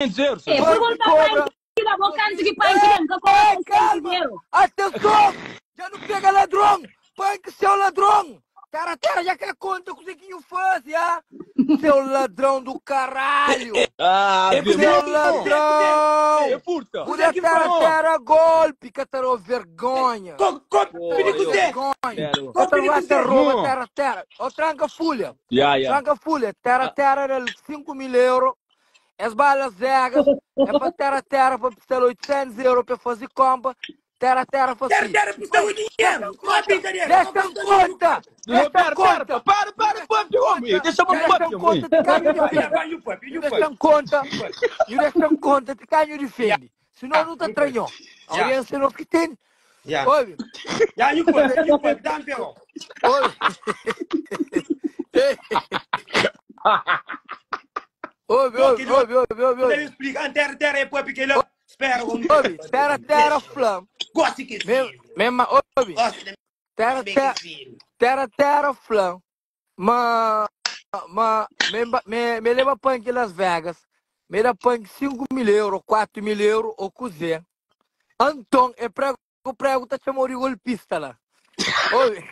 500 euros. É, Punk pergunta cobra. Punk lá, vou canto que Punk não, que cobra Ei, 600 calma! euros. Atenção! Já não pega ladrão! Punk, seu ladrão! Cara, terra já quer conta com o que faz, já? Seu ladrão do caralho! Ah, É meu Seu porque- É ladrão! furta. Mulher terra, terra, golpe, catarou vergonha! Co- co- Pô, pedi eu- com Zé. Vergonha! Sério. Catarou até rouba, Não. terra, terra! Ó, tranca folha! Ya, ya. Tranca folha! Terra, terra era 5 mil euros! As balas cegas, é para terra, terra, para precisar 800 euros para fazer compra. Terra, terra, faz Terra, assim. terra, precisa de dinheiro. Qual a brincadeira? Deixa em conta! Não, Deixa em pera, pera, conta! para, para, para, homem. Deixa-me Deixa papi, em homem. conta de canho Vai, defende. vai, you pup, you Deixa pup. em conta. E deixa em conta de canho defende. Senão não te tranhou. A audiência não que tem. Yeah. Ouve, Yeah, you pup, you pup, dá-me pegou. ouve. Ouve, ouve, ouve, ouve, ouve, Deve ouve. explicar. Terra, terra é pup que ele espera. homem. Ouve, terra, terra, flam. Gosto que Mesmo, filho. mesmo, ouve. Gosto de Terra, bem terra, que filho. terra, terra, flam. Ma, ma, me, me, me leva punk em Las Vegas. Me dá punk 5 mil euros, 4 mil euros, ou cozer. Anton, é prego, prego, tá chamando de golpista lá. Ouve.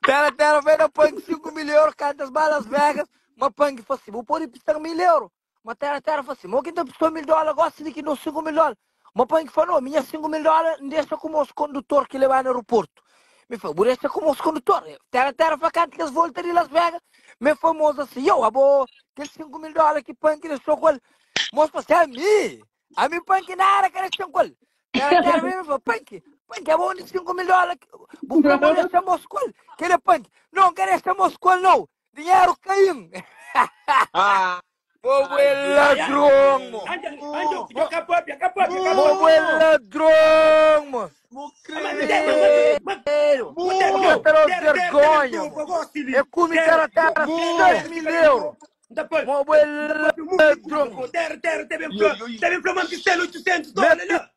Terra, terra, vem da punk 5 mil euros, canta as balas Vegas. Uma punk fala assim, vou pôr pistar mil euros. Uma terra, terra, fala assim, mas quem tá pistou mil dólares, gosta de que não 5 mil dólares. Uma punk falou, minha 5 mil dólares, deixa com o condutor que leva no aeroporto. Me falou, vou deixar com o condutor. Terra, terra, fala, canta que as voltas de Las Vegas. Me famoso assim, eu, abo, aquele 5 mil dólares que punk deixou com ele. Moço, falou assim, a mim, a mim punk nada que deixou com ele. Terra, terra, me falou, punk, punk, é bom de 5 mil dólares. Vou pra deixar moço com ele. Que ele é punk. Não, quer deixar moço com ele, não. Dinheiro caiu. Ah, Povo é ladrão, mo. Anda, anda, fica pup, fica pup, fica pup. Povo é ladrão, mo. Mas, Terá vergonha, mo. Eu comi terra, terra, 6 mil euros. Povo é ladrão. Terra, terra, teve teve flor, mas pistela 800 dólares lá.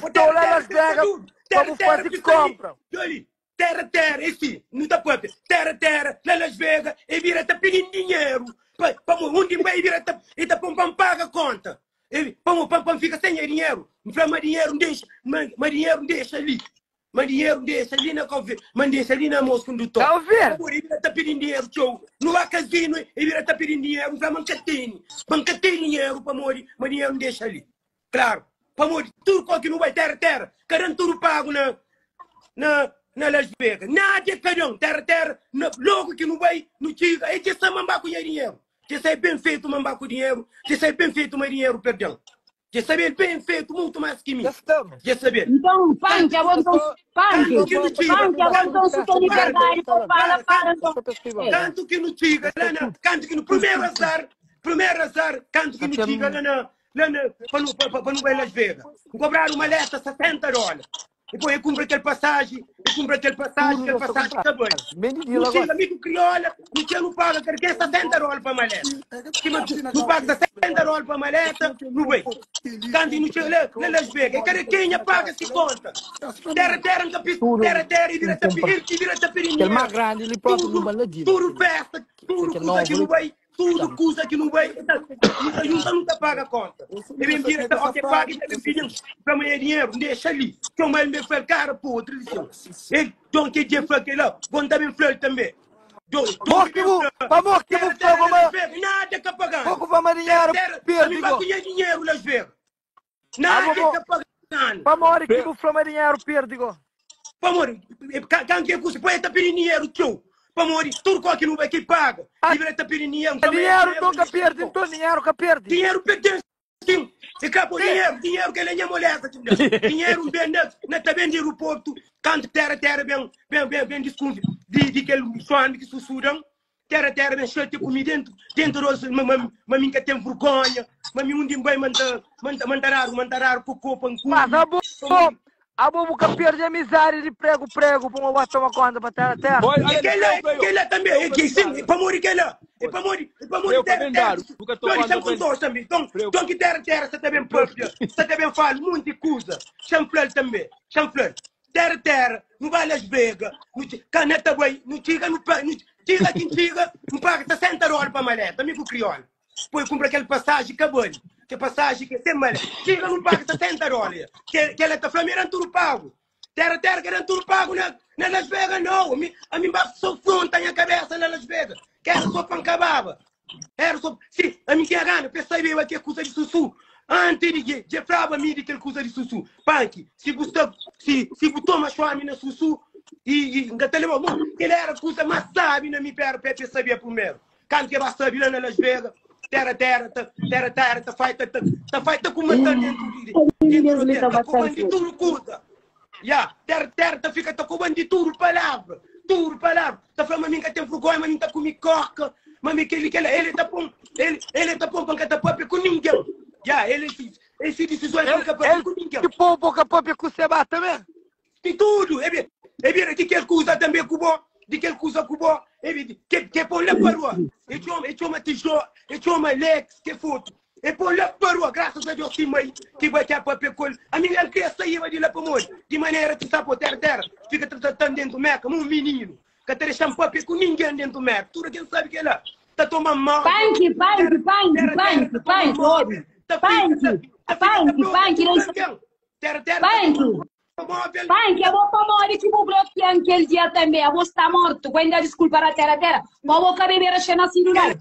Estou lá Las Vegas, vamos fazer compra. Terra, terra, esse, não tá pup. Terra, terra, lá Las Vegas, e vira tá pedindo dinheiro. Pa, um dia vai vira tá, e tá pam pam paga a conta. E pam pam pam fica sem dinheiro. Mas dinheiro deixa, mas dinheiro deixa ali. Mas dinheiro deixa ali na conve, mas deixa ali na moça condutor. Tá a ver? Por ele tá pedindo dinheiro, tchau. No há casino, ele tá pedindo dinheiro, para mancatine. Mancatine dinheiro para morrer, mas dinheiro não deixa ali. Claro. Para morrer, tudo qual que não vai terra, terra. Cada tudo pago na, na, na Las Vegas. Nada é cada um, terra, terra. Na, logo que não vai, não chega. É que essa mambá com dinheiro. Que sai bem feito mambá com dinheiro. Que sai bem feito mas dinheiro, perdão. Que saber bem feito, muito mais que mim. Já estamos. Já saber. Então, Punk, agora então, Punk, Punk, agora então se tem liberdade, pô, fala, fala, então. Canto que não chega, lá na, canto que no primeiro azar, primeiro azar, canto que não chega lá na, lá na, para não, para, para não ir Las Vegas. Cobraram uma maleta 60 dólares. Depois eu cumpro aquele passagem, eu cumpro aquele passagem, aquele passagem acabou. Não chega, amigo crioula, não chega, não paga, quer que é 60 dólares para a maleta. Que Não paga 60 dólares para a maleta, não vai. Canto e não chega lá, lá Las Vegas. Quer quem paga se conta. Terra, terra, nunca pis, terra, terra, e vira tapir, e vira tapir. Aquele mais grande, ele próprio no baladinho. Tudo festa, tudo Aquele coisa que novo, não vai, tudo coisa que não vai. Nunca junta, nunca paga a conta. E vem vir, ok, paga e também pedindo para amanhã dinheiro, deixa ali. Que o mais me foi cara, pô, outra lição. Ele, então que dia foi aquele lá, vão também flor também. Moquibo, pa moquibo, fogo, ma. Nada que pagar. Pouco para marinheiro, Perdigo. perdigo. dinheiro, Las Vegas. Nada Ah, vou- que pagar. Pa mori que bu fla marinheiro, perdigo. Pamori, can que custa, põe pedindo dinheiro teu. Pamori, tudo que não vai que paga. Ah, E vai tá pedindo dinheiro. Dinheiro nunca perde, então dinheiro que perde. Dinheiro pertence. Sim, e acabou dinheiro, dinheiro que ele é molesta. Dinheiro bem na, na tá bem de aeroporto, canto terra terra bem bem bem bem desconfi de de aquele suame que sussurram. Terra terra bem cheio de comida dentro, dentro dos mas mas minha tem vergonha, mas um dia bem manda manda mandarar mandarar cocô pancu. Mas a bo, a bo que perde amizade de prego prego, para uma tomar conta para terra terra. Olha, olha, Aquele aquele também, é que sim, para morrer aquele, é para morrer, é para morrer Eu, terra para terra. vender, nunca tô Não, falando isso é com bem. todos também. Então, Prego. então que terra terra você também própria, você também fala muita coisa. Chanfleur também, chanfleur. Terra terra, não vai Las Vegas, não caneta bem, não chega no não chega quem chega, não paga 60 dólares para maleta, amigo crioulo. Poi kumpra kel pasaji ka bali. Ke pasaji ke sem male. Txiga nu paga 60 dólar. Ke ke ela ta fla mi era tudo pago. Terra terra que era tudo pago na na Las Vegas não. A mim a mim basta só fronta minha cabeça na Las Vegas. Que era só pancababa. Era só sim, a mim tinha gana, pensei bem que coisa de sussu. Antes de que je falava a mim de que coisa de sussu. Panque, se você se se botou uma chame na sussu e e ngatale bom, que ele era coisa mais sabe na minha perna, Pepe sabia primeiro. Kantu ke ba sabe la na Las Vegas, terra terra ta terra terra ta fai ta ta ta fai ta ku matal dentro di dentro do hotel, ta kuban di tudo kuza. Ya, terra terra ta fika ta kuban di tudo palavra, tudo palavra. Ta fla ma mi ka ten vergonha, ma mi ta kumi coca, ma mi keli kela, ele ta pon, ele ele ta pon pa nka ta papia ku ninguém. Ya, ele esse decisão é pa nka papia ku ninguém. Ki pon pa ka papia ku seba também. Di tudu, e bi, e bira di kel kuza tanbe ku bo, di kel kuza ku bo, e bi, ke, ke pon la pa rua, e txoma, e txoma Tijó, e txoma Alex, ke fotu, e pon la pa rua, grasas a Deus si mai ki bai ke papia ku el, ami N kria saiba di la pamodi, di manera ki sta po tera tera, fika ta tratan dentu Merka, ma un mininu ka ta dexan papia ku ningen dentu Merka, tudu ken sabi kela, ta toma móvel, Panki, panki, tera, panki, tera tera panki, ta toma panki, móvel, obi. ta fika, ta, Panki, ta fika ta panki, blokia panki, tudu deixa. algen, tera tera ta Panki, toma móvel, panki, abo pamodi ki bu blokian kel dia tanbe? Abo sta mortu, ku ainda diskulpa ra tera tera, ma bo ka bebe rexen nasidu nau,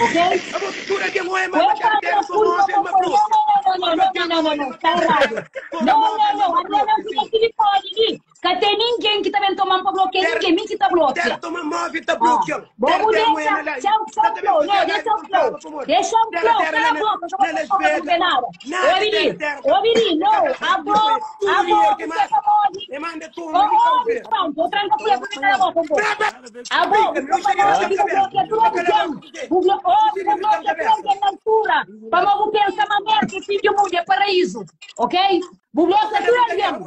ok? Abo tudu algen oia Ku ma e tera fala tera toma kulpa móvel pa ma foi, blokia. não, não, não, não, não, não, não, sta errado. Toma Não, móvel não, não, ma abo não blokia, fika sim. si pode li. Ka ten ningen ki ta ben toma-m pa blokia Terra, ninguém, mi ki ta terra blokia. toma móvel ta Ah, blokia. bo Terra bu terra dexa, moena lá. txau, Tá txau também flow, fazer não, live dexa com flow, prova, pamodi. dexa Terra flow, terra cala lá a na, boca, ka na bo Las ka bo Vegas. nada. Nada Obi terra li, terra. obi li, não, abo, Tudo abo, dinheiro que você mais. pamodi. Me manda Oh, toma de oh, Cabo espanto, eu tranco a folha porque cala a boca um pouco. Braba! Abo, Fica, você eu cheguei pamodi na que cabeça. bloqueia tudo alguém. Bu blo, oh, bu bloqueia tudo alguém na altura. Pamodi bu pensa ma América é fim do mundo, é paraíso, ok? Bu bloqueia tudo alguém.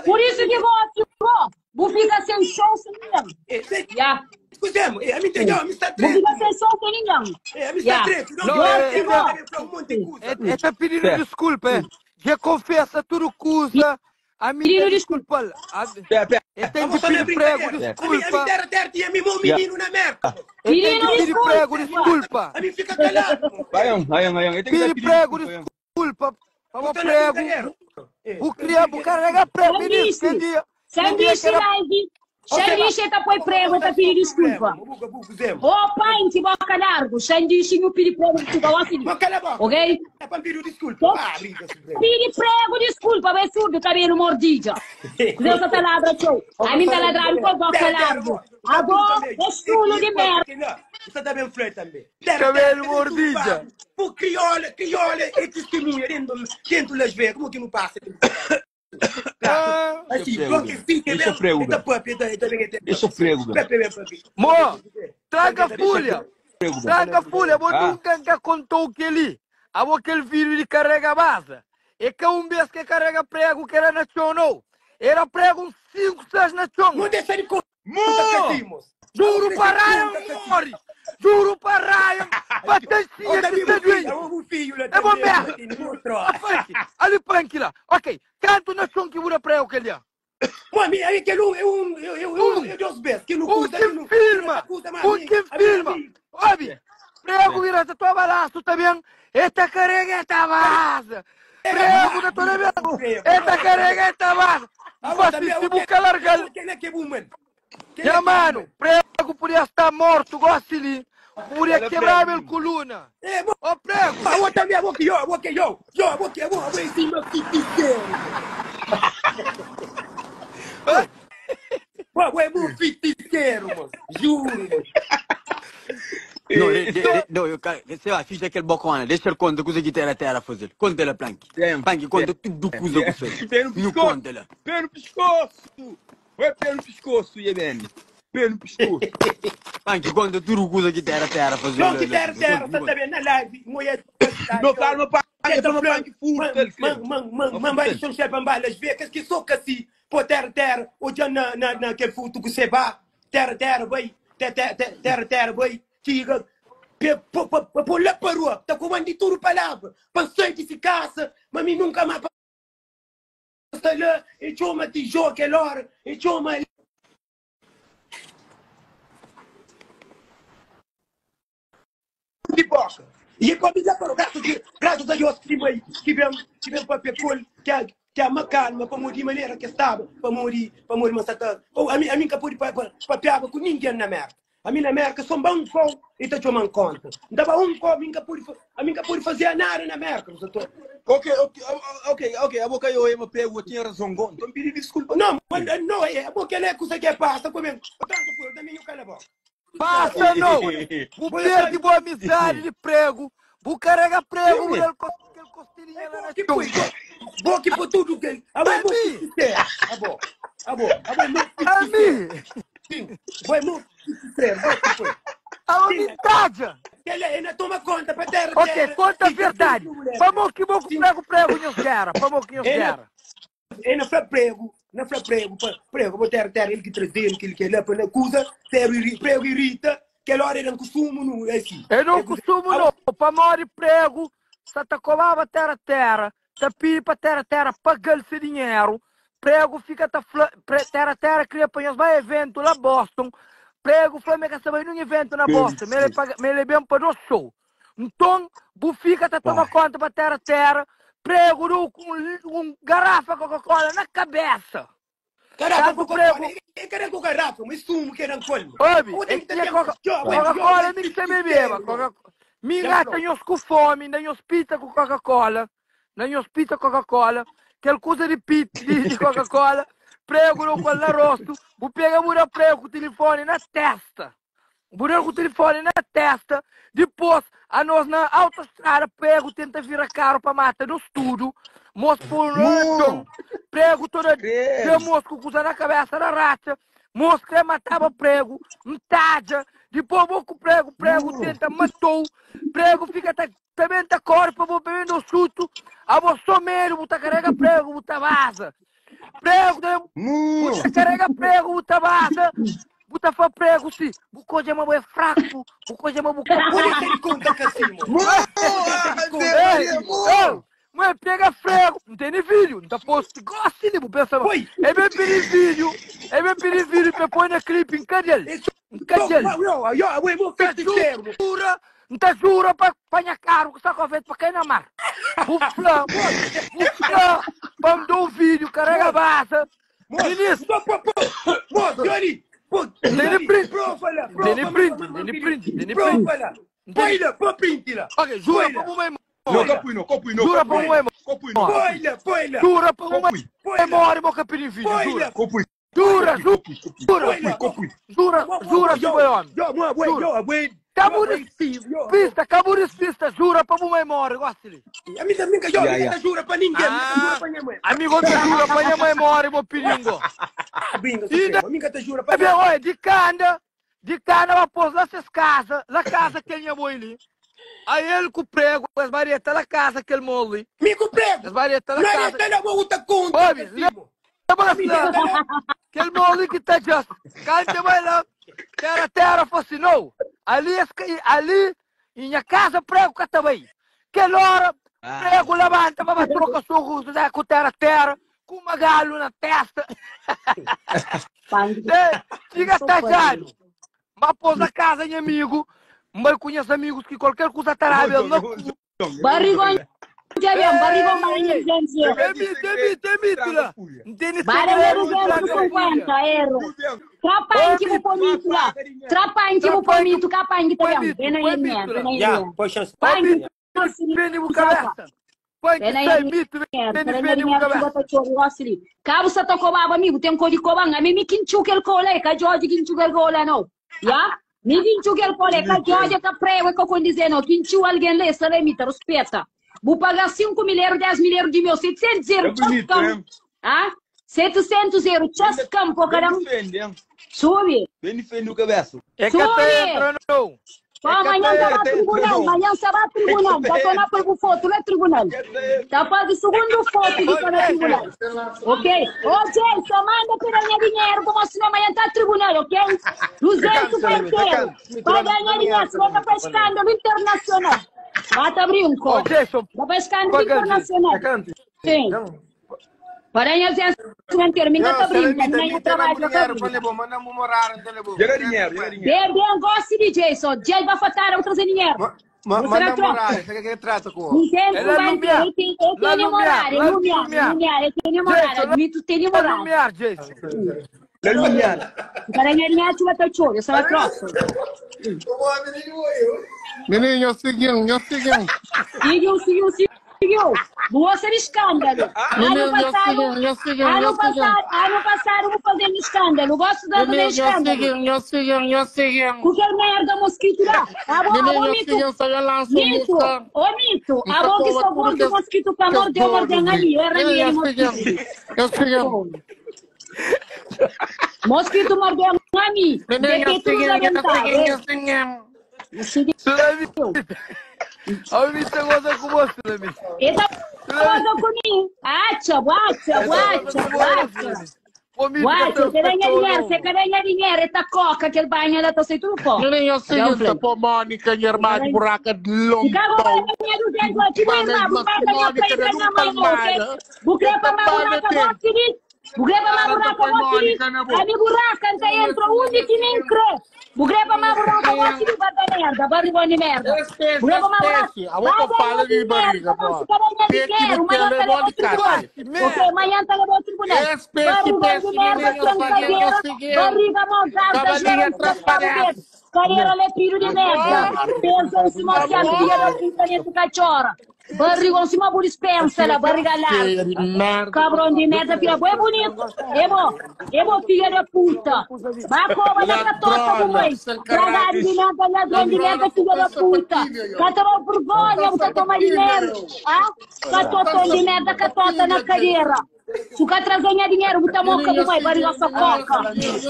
Por isso que gosto, bro. Bu fica sem show sem ninguém. Ya. Escutemos, a mim tem a mim está Bu treto. fica sem show sem ninguém. É, a mim está Ya. treto. Não, Não, não, é, não, é, um monte de coisa. é, é tá pedindo desculpa, é. Já confessa tudo coisa. A mim Pedindo tá desculpa. desculpa. A, Pé, pé. eu tenho Vamos que só na pedir prego, brincadeira. A mim, a mim desculpa. terra terra tinha meu Yeah. menino na América. Eu tenho Pedindo que pedir prego, desculpa. desculpa. A mim fica calado. Ayam, ayam, ayam. Eu tenho que Pedir pedir prego, desculpa, ayam. desculpa. Vamos Estou na prego. brincadeira. É, O cria, o carrega prego, menino. Xandice. Que dia, que dia que Xandice era live. Xandice tá põe prego, tá pedindo desculpa. Ô pai, que boca largo. Xandice não pede prego, desculpa. Ó, filho. Mas cala a boca. Ok? É para pedir desculpa. Ah, brinca, Supremo. Pede prego, desculpa, vai surdo, cabelo mordida. Deus tá ladra, tchau. A mim tá ladrando com boca largo. Agora, é chulo de merda. Você tá bem freio também. Cabelo mordida. Pô, crioula, crioula é testemunha dentro, dentro das Vegas. Como que não passa? Ah, Assim, Deixa bloco assim, que Deixa bem. prego, Eta papi, eta eta bem, eta. Deixa prego, bem. Pepe, bem, papi. Mo, traga folha. Prego, bem. Tranca folha, mas Ah. nunca nunca contou o que ali. Há aquele vídeo de carrega base. É que um vez que carrega prego que era na chão, não. Era prego uns 5, 6 na chão. Não deixa de conta, Mo! Catimos. Juro para Ryan morre. Juro para Ryan. Patencinha que está doente. O filho lá É bom merda. mesmo. Ali punk lá. Ok. Canto na chão que vura prego que ali. Mami, aí que um, é um, é um, é Deus best, que não Um custa, que que não filma. Um que filma. Obi. Prego vira tua balaço também. Esta carrega esta base. Prego da tua bem. Esta carrega esta base. Mas se buca largar. Quem é que é bom, mano? Ya, mano, prego podia estar morto, gosto ali. Podia quebrar a coluna. É, bom. Ó, prego. Ah, eu também, vou que eu, vou que eu, eu, vou que eu, vou em cima, feiticeiro. Vou, é bom feiticeiro, mano. Juro, mano. Não, de, de, de, não, eu quero, sei lá, fiz aquele bocona, deixa ele conta coisa que terra terra fazer. Conta lá, Plank. Tem. Plank, conta tudo coisa que fez. Pé no Não pescoço. conta lá. Pé no pescoço. Vai pé no pescoço, Iebene. Pé no pescoço. Plank, conta tudo coisa que terra terra fazer. Não que terra, terra, você tá vendo na live, mulher. Não, calma, pá. Teta Não, Frank, Plank, furta. ele Man, crê. man, man, man, vai deixar chefe em Las Vegas, que soca assim, pô, terra, terra, ou já na, na, naquele futo que você vai, terra, terra, vai, terra, terra, terra, vai, chega, pô, pô, pô, pô, lá parou, tá comando de tudo palavra, passei de se caça, mas mim nunca mais passa lá, e chama tijolo aquela hora, e chama de boca. E pa mi dja parou, graças a graças a Deus ki mai ki ben ki ben papia ku el, ki a ki ama kalma pamodi di manera ki staba, pamodi pamodi ma sa ta ami ami ka podi pa papiaba ku ningen na Merka. Ami na Merka so ba un kau e ta txoman konta. N ta ba un kau, ami ka podi ami ka podi fazia nada na Merka, bu sa ta. Ok, ok, ok, ok, abo ka yo ma pego tinha razon go, nton pidi disculpa. Não, mas não, é, abo que é kusa que é passa, como é, tanto foi, também eu cala a boca. Passa não! Bu perde bu amizadi di pregu, bu karega pregu, bu dal kel kostelinha la na txon. Bo ki pô tudo que. Abo é muito sincero. Abo, abo, abo é muito Ami! Sim, bo é muito sincero. Bo que foi. Abo mi tadja! Ele é na toma conta para terra. Ok, conta a verdade. Pamo ki bo ku pregu pregu nhos gera. Pamo ki nhos gera. É na fla prego, na fla prego, pa prego, bo terra terra ele que trazendo, que ele que lá para na cusa, prego irrita, prego irrita, que hora era um costume no é assim. Eu não costumo não, pamodi prego, sa ta cobaba terra terra, ta pidi pa terra terra pagal se dinheiro, prego fica ta fla, pre, terra terra queria pa nós vai evento lá Boston, prego fla me que sa vai num evento na Boston, me ele paga, me ele bem pa do show. Nton, bu fika ta toma konta pa tera tera, pregu du ku un garafa Coca-Cola na kabesa. Garrafa Kantu Coca-Cola, pregu. é que era com garrafa, mas sumo que era com ele. Obi, Ou tem é que ter tinha tempo. Coca- Coca-Cola, mi que ta bebeba. Coca Mi gata nhos ku fome, na nhos pita ku Coca-Cola, na nhos pita Coca-Cola, kel kuza di pit di, di Coca-Cola, pregu du ku el na rostu, bu pega bu da pregu ku tilifoni na testa. Bu da ku tilifoni na testa, dipôs anos na autostrada pregu tenta vira karu pa mata nos tudu, mos pô nu na txon, pregu toda dia mos ku kuza na kabesa na ratxa, mos kre mataba pregu, N tadja, dipôs bo ku pregu, pregu tenta matou, pregu fika ta ta ben ta kore pa bo pa ben dau sutu, abo so medu bu ta karega pregu bu ta baza. Prego, bu ta carrega prego, bu ta baza, bu ta fa prego si, bu koja ma bu é fraco, bu koja ma bu ka Pode ter conta cassimo. Ei, mãe, pega prego, não tem nem vídeo, não tá posto, gosta de bu pensa, Oi. é bem pedir vídeo, é bem pedir vídeo pra pôr na clipe em cadê? Em cadê? Yo, yo, eu vou Tá feiticeiro. jura, não tá jura pra apanhar carro que está com vento pra cair na mar. Bu fla, bu fla, pa me dar um vídeo, carrega a base. Ministro, Pô, pô, pô. Pô, Johnny. Pô, Tem print. Prova lá, prova. Tem print, tem print, tem print. Prova lá. Põe lá, põe print lá. Ok, jura pra uma Não, capui não, capui não. Jura pra uma Capui não. Põe lá, põe lá. Jura pra uma Capui, memória, meu capim vídeo, Põe jura. lá. capui, Jura, jura, capui, capui. jura, jura, Yo, seu homem. yo, mo, yo, yo, Cabo de pista, cabo de pista, jura pra uma memória, gosta dele. A mim também, yo, Yeah, eu yeah. jura pra ninguém, eu jura pra minha mãe. Amigo, eu jura pra minha memória, meu piringo. Ah, bingo, E a mim que te jura pra Bem, olha, de cana, de cana, vai pôr lá essas casas, lá casa que ele mãe ali. Aí ele com o prego, as marietas lá casa aquele mole. Mico prego. As marietas lá Não é casa. tá na mão, tá conta. Obi, lembra Aquele mole que tá just. Canta vai lá. Terra, terra, fosse não. Ali, ali, em minha casa, prego cá também. Aquela hora, prego levanta, vai trocar sorro com terra, terra, com uma galo na testa. Fica tajado. Mas pôs a casa em amigo, mas conheço amigos que qualquer coisa tarável não. Barrigão, já bem, barrigão marinha, gente. Tem mito, tem mito lá. Não tem nem Bara segredo, lá, 250 euro. Trapanque bu pomito lá. Trapanque bu pomito, capanque também. Bem aí, né? Bem aí. Ya, põe chance. Panque. Vende o cabeça. Põe que sai mito, vende, vende o cabeça. Cabo sa to kobaba amigo, tem código kobanga. Mi mi kinchu kel kola, ka George kinchu kel kola no. Ya? Mi kinchu kel kola, ka George ka prego ka condizer no. Kinchu alguém le, sala imita, respeita. Vou pagar 5 mil euros, 10 mil euros de meu, 700 É euros, bonito, tchau, hein? Ah? 700 euros, tchau, pô, caramba. Bem defende, hein? Sube. Bem defende o cabeça. É que até entra, não. Pô, amanhã tá lá tribunal, amanhã será tribunal. Tá tornar por foto, não é tribunal. Tá fazendo segundo foto que tá no tribunal. Ok? Ô, Jason, manda para ganhar dinheiro, como se amanhã tá tribunal, ok? 200 parceiro. Para ganhar dinheiro, senão tá para escândalo internacional. Bata brinco. Ô, Jason, Tá para escândalo internacional. Sim. Para ganhar dinheiro, minha tá brinca, nem trabalho, tá brinca. Chega dinheiro, chega dinheiro. Bem, bem, gosto de Jason. Jay vai fatar, eu trazer dinheiro. Ma, Bu ma sta na namorada, troca. essa que trata com. Um tempo É lá vai ter, Lumiar. eu tenho, eu Lá tenho Lumiar, namorada, lá Lumiar, Lumiar. Lumiar, eu tenho namorada, Jason, lá admito ter namorada. Lumiar, Jason. La Lumiar. Para minha linha, tu vai ter choro, eu sou a troca. Menino, seguindo, eu seguindo. Seguiu, seguiu, seguiu. Boa ser escândalo. Ano Menino, eu passado, seguindo, eu seguindo, ano eu seguindo. passado, ano passado vou fazer um escândalo. Gosto de fazer Menino, eu escândalo. seguindo, eu seguindo, eu seguindo. Qualquer merda, mosquito lá. Abo, abo, Menino, eu mito. seguindo, só eu lanço Mito, música. ô mito, Não a bom que tá só gordo mosquito pra morder, mordendo ali, era Menino, ali, eu mosquito. seguindo, eu seguindo. Mosquito mordeu a mim, Menino, eu depois tudo seguindo, eu arrebentado. seguindo, eu seguindo. Sulamita. A Mita goza com você, Sulamita. Essa coisa comigo. Acha, acha, acha, acha. Ô, Mito, Guacha, você ganha dinheiro, você ganha dinheiro, esta coca que ele banha, ela tá sem tudo pó. Menino, eu seguindo, pô, Mônica, minha irmã de buraca de Ficava lombão. ganhar 200 aqui, meu irmão, vou ganhar pra ir ganhar mãe, ok? Vou querer pra uma buraca, vou seguir. Vou querer pra uma buraca, vou seguir. A minha buraca, então entra onde que nem crê. Vou querer pra uma buraca, vou seguir, vai dar merda, barrigão de merda. Espécie, Vou querer pra uma buraca. espécie. A outra fala de barriga, pô. Dinheiro, amanhã tá levando ao tribunal. Ok, amanhã tá levando ao tribunal. Espécie, Barrigão de espécie, merda, menino, eu trancadeira, seguindo. barriga montada, Cavalinha gerando transparente. Carreira lepriro de merda. Pensa em cima de filha da puta dentro cachorra. Barrigão cima por dispensa, lá, barriga Feia larga. de merda. Cabrão de merda, filha, boa é bonito. É bom, é bom, filha da puta. Vai cobra da catota com mãe. Dragado de merda, ladrão de merda, filha da puta. Catoma vergonha, você toma dinheiro. Ah? Catotão de merda, catota na cadeira. Se o cara trazer dinheiro, bota moca do mãe, barriga só coca.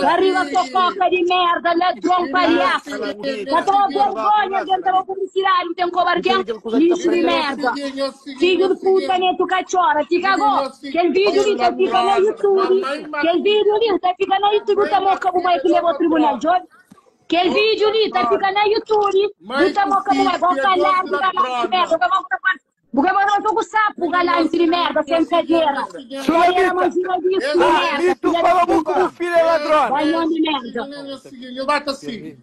Barriga só coca de merda, ladrão palhaço. Catoma vergonha, gente, tava publicidade, tem um covarde, lixo de merda. Filho de puta, neto cachorra, te cagou. Aquele vídeo ali tá fica no YouTube. Aquele vídeo ali tá fica no YouTube, tá moca do mãe que levou ao tribunal, John. Aquele vídeo ali tá fica no YouTube, tá moca do mãe, bota lá, bota lá, de merda, bota lá. Porque agora eu tô com sapo, galã, de merda, sem cadeira. Cadeira, mas disso, Ah, merda. Mito filha da fala puta. como filho é ladrão. Banhão de merda. Menino, eu seguindo, eu bato assim.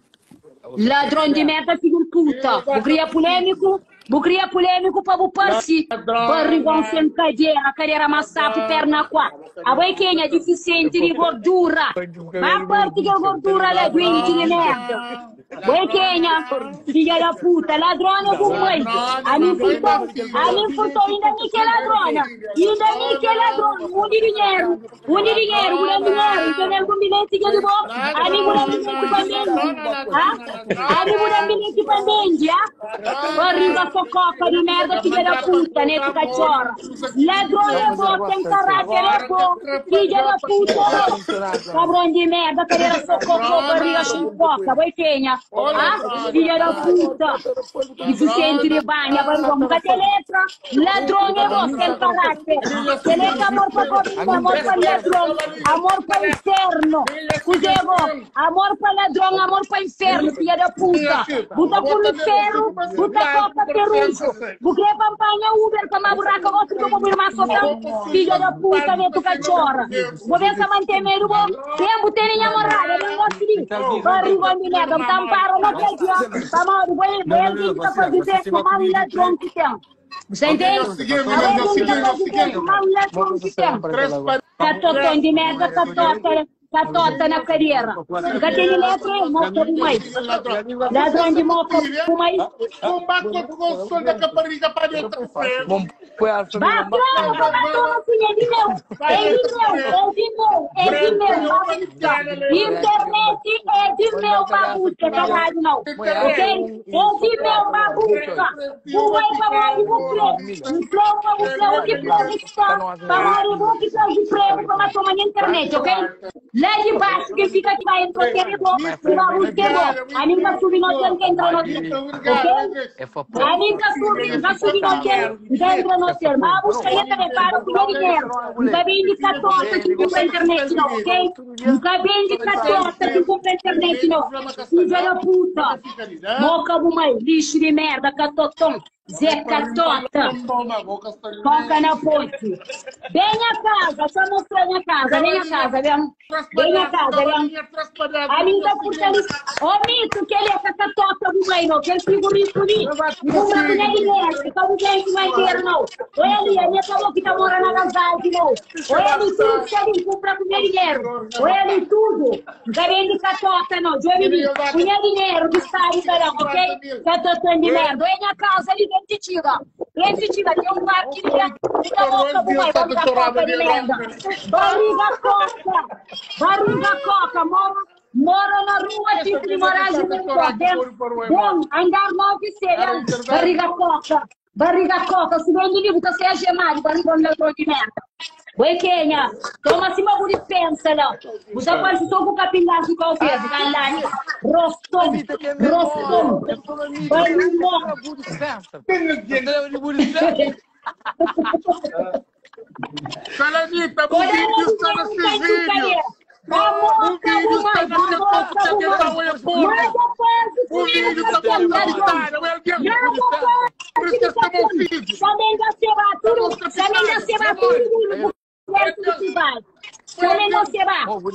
Ladrão de merda, filho de puta. Vou criar polêmico, vou criar polêmico para o parci. Barrigão sem cadeira, cadeira maçapo, perna quá. A boi quem é deficiente de gordura. Vai parte que gordura lá, doente de merda. Boi quem é, filha da puta, ladrona com mãe. A mim furtou, a mim furtou, ainda me que é ladrona. Ainda me que é ladrona. Um de dinheiro, um de dinheiro, um de dinheiro. Então, algum bilhete que eu dou, a mim, um bilhete para mim. Ah? A mim, um bilhete para mim, ah? Barriga fococa de merda, filha da puta, neto cachorro. Ladrão é bom, tem caráter é bom, filha da puta. Cabrão de merda, cadeira sococo, barriga chincoca, vai tenha. Ah? Filha da puta. Deficiente de banha, barriga, nunca tem letra. Ladrão é bom, tem caráter. Tem letra, amor pra comida, amor pra ladrão, amor pra inferno. Cusego, amor pra ladrão, amor pra inferno, filha da puta. Buta por ferro, buta coca perujo. Bucre pampanha Uber, pra uma buraca, outro que eu vou irmã sotão. Filha da puta, neto cachorra. Vou ver se manter medo, bom. Tempo tem minha morada, não gosto de. Barrigão de merda, não tamparam, não quer dizer. Tá mal, vou vou vir pra fazer com mal ladrão que tem. Você entende? Mal ladrão que tem. Catotão de merda, catota, catota na cadeira. Nunca tem letra, moca do mãe. Ladrão de moca do mãe. Combate com o sol da capariga para dentro. Bom, foi a Vá, claro, vá, assim, é de meu, é de meu, é de meu, é de meu, babucha. Internet é de meu, babucha, caralho, não. Ok? É de meu, babucha. O vai para o o o que está, para o que de prego para tomar na internet, ok? Lá de baixo, que fica aqui, vai entrar, que é bom, o babucha é bom. A mim vai subir no hotel, que entra no hotel, ok? A mim vai subir, vai subir no hotel, entra no hotel. Mas busca aí também para o dinheiro. Nunca vende catota que compra internet, não, ok? Nunca vende catota que compra internet, não. Filha da puta. Moca, mãe, lixo de merda, catotão. Zé Catota. Toca na ponte. Vem a casa, só mostrar minha casa, vem a casa, vem. Vem a casa, vem. A mim tá fortalece. Ô, Mito, que ele é catota do meio, não. Que ele fica rico ali. Uma mulher de merda, que alguém que vai ter, não. Olha ali, a minha falou que tá morando na Gazalde, não. Olha ali, tudo que ele compra com dinheiro. Olha ali, tudo. Não vem de catota, não. Johnny, punha dinheiro do estado, caramba, ok? Catota de merda. Olha minha casa ali, vem de tira. Vem de tira, tem um parque ali, fica louca, vai, barriga coca de merda. Barriga coca. Barriga coca, mora, mora na rua, tipo de morar de Bom, andar mal que seja, barriga coca. Barriga coca, se vem de livro, tá se agemado, barriga ladrão de merda. Oi, Kenya, toma acima de dispensa lá. Você pode só com o capilhar de qualquer, lá, Rostom, Rostom, Barriga. Salanita, o vídeo está nesses vídeos. O vídeo está no O vídeo está Por isso que está bom filho.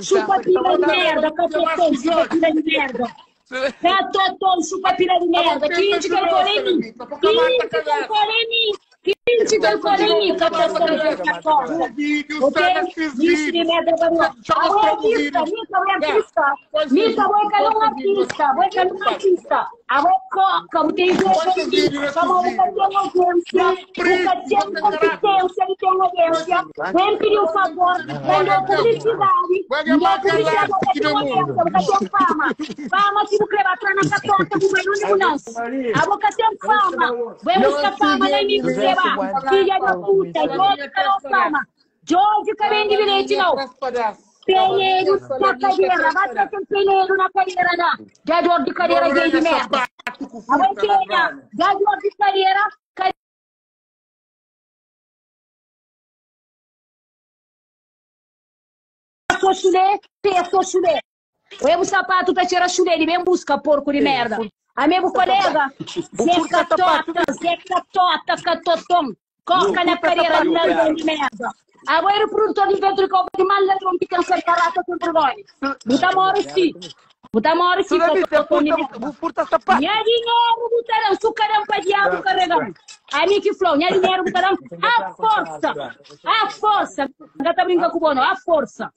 Chupa pila de merda, catotão, chupa pila de merda. Catotão, chupa pila de merda. Quem te colocou em mim? Quem te colocou em mim? Quem te colocou em mim? Catotão, O vídeo está nesses Lixo de vídeos. merda, garoto. Já Ah, mostrou o artista, vídeo. Mica, é artista. Mica, vou cair um artista, vou cair um artista. A vou coca, tem Quantos vídeos nesses Como vídeos? nunca tem audiência, nunca tem competência, não tem audiência. Vem pedir um favor, vem publicidade. Vai Não ganhar publicidade, mais nunca que tem no audiência, mundo. nunca tem fama. Fama que não creva atrás na catota, com o não. A boca tem fama. Vem buscar fama lá em mim, você vai. Filha da puta, Jorge não fama. Jorge que vem de bilhete, não. Peleiro na cadeira, vai ter um peleiro na cadeira, não. Já dor de cadeira, gay de merda. A mãe Kenya, já dor de cadeira, cadeira. Chulé, peso chulé. O meu sapato tá cheira chulé, ele vem busca porco de merda. A meu colega, Zé Catota, Zé Catota, Catotom, coca na cadeira, ladrão de merda. A mãe era produtor de vento de copa de mal ladrão de câncer, carata, sem vergonha. Muita mora sim. Muita mora sim, Catotom de merda. Vou furtar sapato. Nha dinheiro botarão, sucarão para diabo carregão. A mim que flow, nha dinheiro botarão, a força, a força. Gata brinca com o bono, a força.